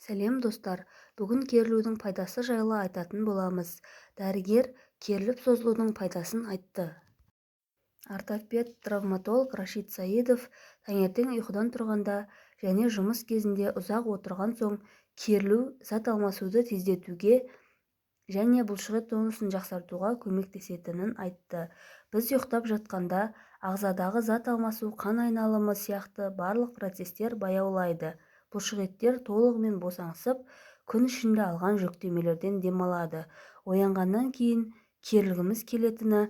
Сәлем, достар! Бүгін керілудің пайдасы жайлы айтатын боламыз. Дәрігер керіліп-созылудың пайдасын айтты. Ортопед-травматолог Рашид Саидов таңертең ұйқыдан тұрғанда және жұмыс кезінде ұзақ отырған соң керілу зат алмасуды тездетуге және бұлшықет тонусын жақсартуға көмектесетінін айтты. Біз ұйықтап жатқанда ағзадағы зат алмасу, қан айналымы сияқты барлық процестер баяулайды. Бұлшықеттер толығымен босаңсып, күн ішінде алған жүктемелерден демалады. Оянғаннан кейін керілгіміз келетіні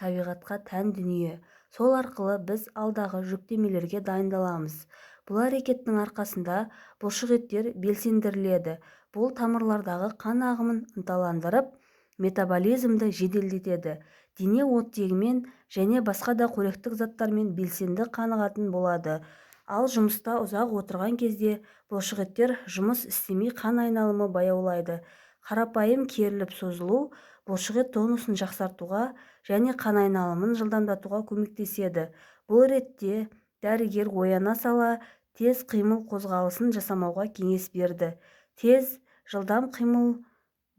табиғатқа тән дүние. Сол арқылы біз алдағы жүктемелерге дайындаламыз. Бұл әрекеттің арқасында бұлшықеттер белсендіріледі. Бұл тамырлардағы қан ағымын ынталандырып, метаболизмді жеделдетеді. Дене оттегімен және басқа да қоректік заттармен белсенді қанығатын болады. Ал жұмыста ұзақ отырған кезде бұлшықеттер жұмыс істемей, қан айналымы баяулайды. Қарапайым керіліп-созылу бұлшықет тонусын жақсартуға және қан айналымын жылдамдатуға көмектеседі. Бұл ретте дәрігер ояна сала тез қимыл қозғалысын жасамауға кеңес берді. Тез, жылдам қимыл,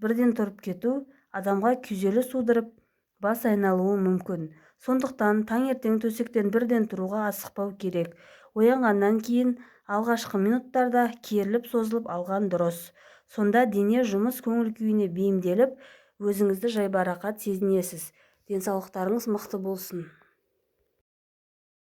бірден тұрып кету адамға күйзеліс тудырып, бас айналуы мүмкін. Сондықтан таңертең төсектен бірден тұруға асықпау керек. Оянғаннан кейін алғашқы минуттарда керіліп-созылып алған дұрыс. Сонда дене жұмыс көңіл-күйіне бейімделіп, өзіңізді жайбарақат сезінесіз. Денсаулықтарыңыз мықты болсын!